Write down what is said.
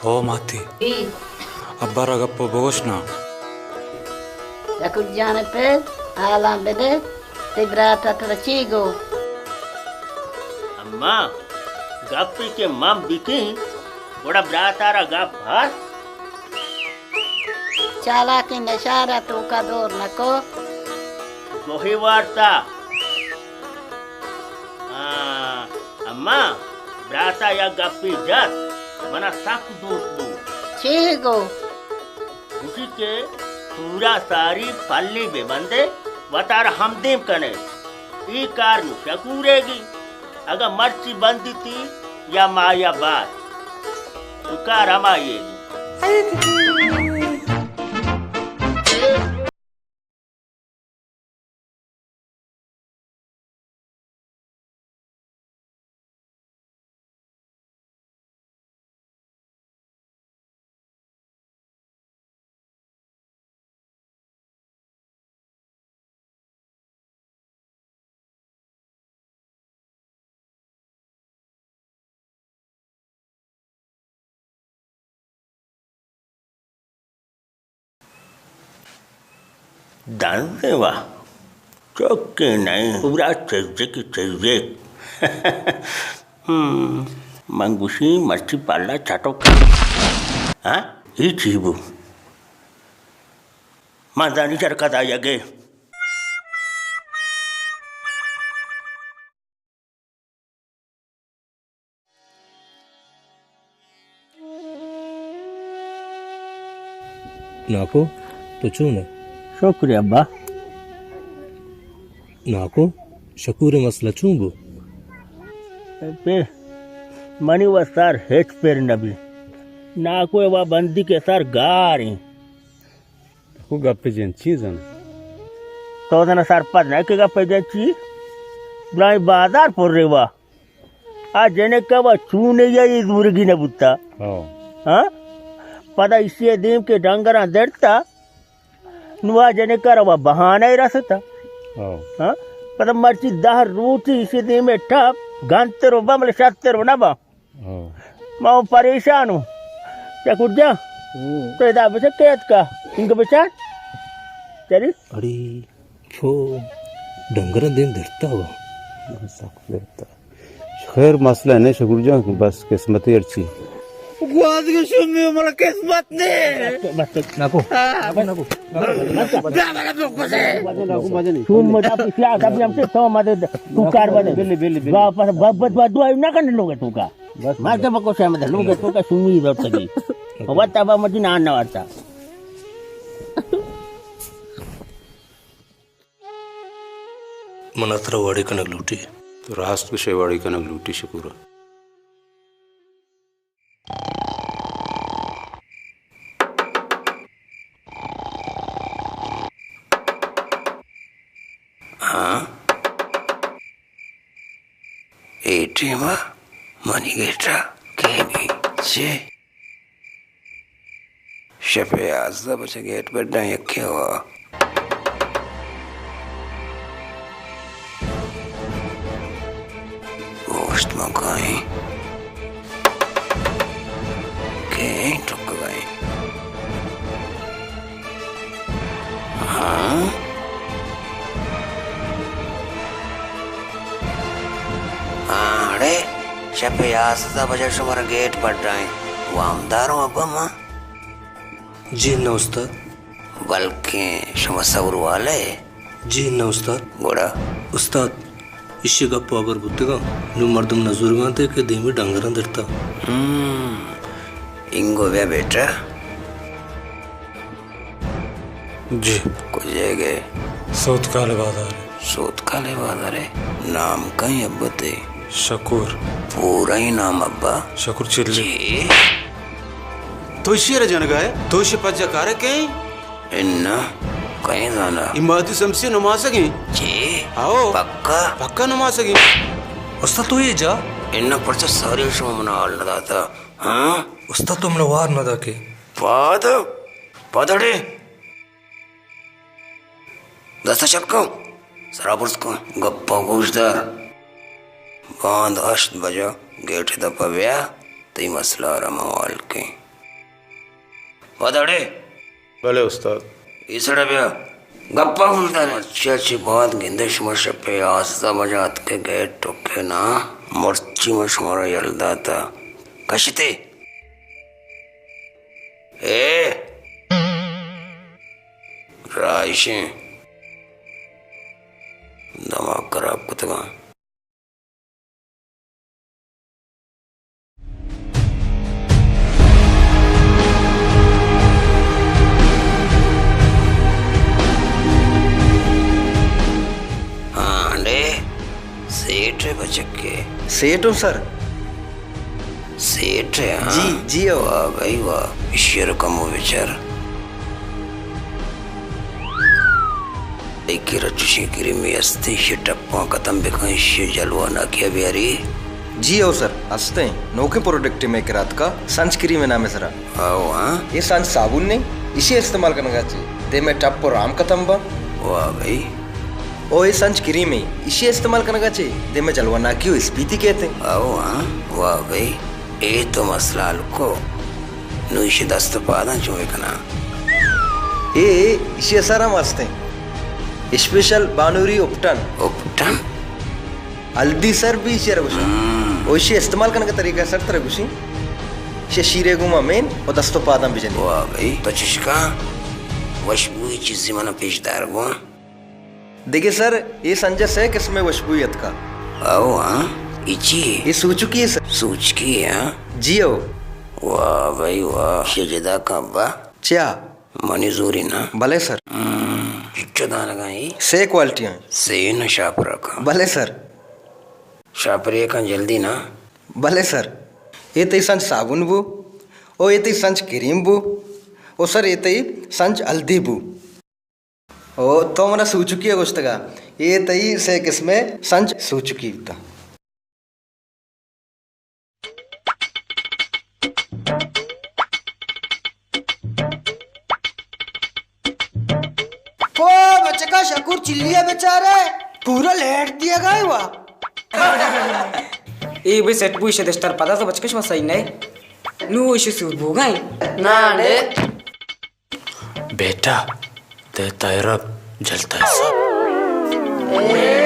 ہو ماتی۔ ای۔ ابا را گپ بگوش نا۔ شکور جان پہ حالاں بدے، تئی برات ء ترا چی گو؟ اماں، گپے کہ من بکیں، گڑا برات ء را گپ ہست؟ چالاکیں نشار ء توکا دور نکو۔ گوہے وارتا۔ آ، اماں، براتا یک گپے جت، منا سک دوست بو۔ چے گو؟ گوشی کہ سورا ساری پلے بہ بندے، وتارا ہمدیم کنے۔ اے کار نو شکورے گی۔ اگاں مرچی بندیتی یا مایا بعد، تو کار ہمائی گی۔ دنزے وا چکے نئے، پورا چزک چزک۔ ہم، من گوشی مرچی پالا چٹو کن۔ ہاں؟ ای چی بو؟ من زانی چرکا دایگے۔ ناکو، تو چون ئے؟ شکر ابا۔ ناکو، شکور ء مسئلہ چون بو؟ پہ منی و سر ہچ پر نہ بی۔ ناکو ء و بندی کے سر گار ایں۔ کو گپ جن چی زن؟ تو زن سرپد نہ کہ گپ جن چی؟ بلائیں بازار پر ریوا۔ آ جنک ء و چون ء ای زورگی نہ بوتا۔ ہاں۔ ہاں؟ پدا ایشی ء دیم کہ ڈنگراں درتا، نو آ جنک ء را و بہانہ ء رستا۔ ہاں۔ ہاں؟ پدا مرچی دہ روچی ایشی دیم ء ٹپ گنتر و بمل شتر و نہ با۔ ہاں۔ ما و پریشان و۔ شکور جان، ہوں۔ تو ادا بچا کیت کا؟ انگا بچا۔ چلی؟ اڑی۔ چو ڈنگراں دیم درتا ہوا۔ سخت درتا۔ خیر مسئلہ نہیں شکور جان، بس قسمت ہی ہرچی۔ گواز کے شمی ہمارا قسمت نہیں۔ بس، بس، ناکو۔ ہاں۔ ناکو، ناکو۔ بیا میرا بکو سے۔ تو مجھے آپ کیا، ابھی ہم سے تو مدد، تو کار بدل۔ بلی، بلی، بلی۔ واپس، بابت، بابت، دعا نہ کرنے لوگ تو کا۔ بس۔ مار کے بکو سے مدد، لوگ تو کا سمی دوت کی۔ وقت ابا مجھے نان نہ آتا۔ من ء ترا وڑے کنگ لوٹی۔ تو راست گوشے، وڑے کنگ لوٹی شکور ء۔ ہاں؟ اے ٹیم ء منی گیٹ ء کئے بی؟ چے؟ شپ ء یازدہ بجہ گیٹ بڈاں یکے ہوا۔ اوشت من کائیں۔ کئے ٹکگ ء ایں؟ ہاں؟ ہاں، اڑے، شپ ء یازدہ بجہ شمارا گیٹ بڈائیں۔ وامدار اوں ابا ما۔ جی نہ استاد۔ بلکیں شما سور والے؟ جی نہ استاد۔ گڑا؟ استاد، ایشی گپ و ہبر بوتگاں، نوں مردم نزورگاں تے کہ دیمی ڈنگراں درتا۔ ہم، انگو بیا بیٹا۔ جی۔ کجے گئے؟ سوتکالے بازار۔ سوتکالے بازار۔ نام کئیں ابا تے؟ شکور۔ پورا ہی نام ابا؟ شکور چلی۔ جی۔ تو ایشی را جنگا ہے؟ تو ایشی پجا کارے کئیں؟ اناں، کئیں زانا؟ اے مہدی شمسی نماسگیں۔ چے؟ ہاؤ۔ پکا؟ پکا نماسگیں۔ استاد تو اے جا؟ اناں پرچا ساری شما منا حال نہ داتا؟ ہاں؟ استاد تو منا وار نہ دا کے۔ پاد؟ پادڑے؟ دستا چپ کن۔ سرا برز کن۔ گپا گوش دار۔ باند ہشت بجا گیٹ دپا بیا۔ تئی مسئلہ را ما حال کیں۔ پدا اڑے۔ بلے استاد۔ ایسڑا بیا۔ گپا بولتا۔ مرچی چی بات گندے شما شپے یازدہ بجا اتکے گیٹ ٹکے نا۔ مرچی ما شمارا یل داتا۔ کشتے۔ اے۔ رائشیں۔ دماغ خراب کتگاں۔ ہاں، انڈے، سیٹھ ءِ بچکے۔ سیٹھ اوں سر۔ سیٹھ ءِ، ہاں؟ جی، جی، او۔ واہ بھائی واہ، ایشی ءَ را کمو بچار۔ اے کرا چشیں کریمے است، ایشی ءِ ٹپاں ختم بکن، ایشی ءِ جلوہ ناکی ءَ بیاری۔ جی او سر، است ایں۔ نوکیں پروڈکٹے مئے کرا اتکا، سنچ کریم ءِ نام ءِ سرا۔ او ہاں؟ اے سنچ صابون نے، ایشی ءِ استعمال کنگا چے دیمے ٹپ و رام ختم با۔ واہ بھائی۔ او اے سنچ کریم ایں، ایشی ءِ استعمال کنگا چے دیمے جلوہ ناکی و اسپیتی کیت ایں۔ او ہاں، واہ بھائی۔ اے تو مسئلہ حل کو۔ نوں ایشی دست و پاداں چون بکناں؟ اے، اے، ایشی ءِ سر ہم است ایں۔ اسپیشل بانوری اپٹن۔ اپٹن؟ ہلدی سر بھی ایشی ءَ را گوشاں۔ ہم۔ او ایشی ءِ استعمال کنگ ءِ طریقہ سر ترا گوشیں۔ ایشی ءَ شیرے گوما مین و دست و پاداں بجنی۔ واہ بھئی، تو چشکاں وشبوئی چیزے منا پیش دار گوں۔ دگہ سر، اے سنج ءَ سئے قسم ءِ وشبوئی اتکا۔ او ہاں، اے چی؟ اے سوچکی سر۔ سوچکی، ہاں؟ جی او۔ واہ بھئی واہ، ایشی ءَ جدا کن ابا۔ چیا؟ منی زوری نا؟ بلے سر۔ ہم، چچو دانگاں اے؟ سئے کوالٹیاں۔ سئے نا شاپرکاں؟ بلے سر۔ شاپریکاں جلدی نا؟ بلے سر۔ اے تئی سنج صابون بو، او اے تئی سنج کریم بو، او سر اے تئی سنج ہلدی بو۔ او تو منا سوچکی ءَ گوشتگا، اے تئی سئے قسم ءِ سنج سوچکی بوتا۔ او بچکا شکور چلی ءَ بچارے، پورا لیٹ دیگا وا۔ اے بھئی سیٹ بو، ایشی دشتر پدا تو بچکش ما صحیح نہ۔ نوں ایشی سور بوگا ایں۔ نا نے۔ بیٹا، دے تیرا جلتا ہے سب۔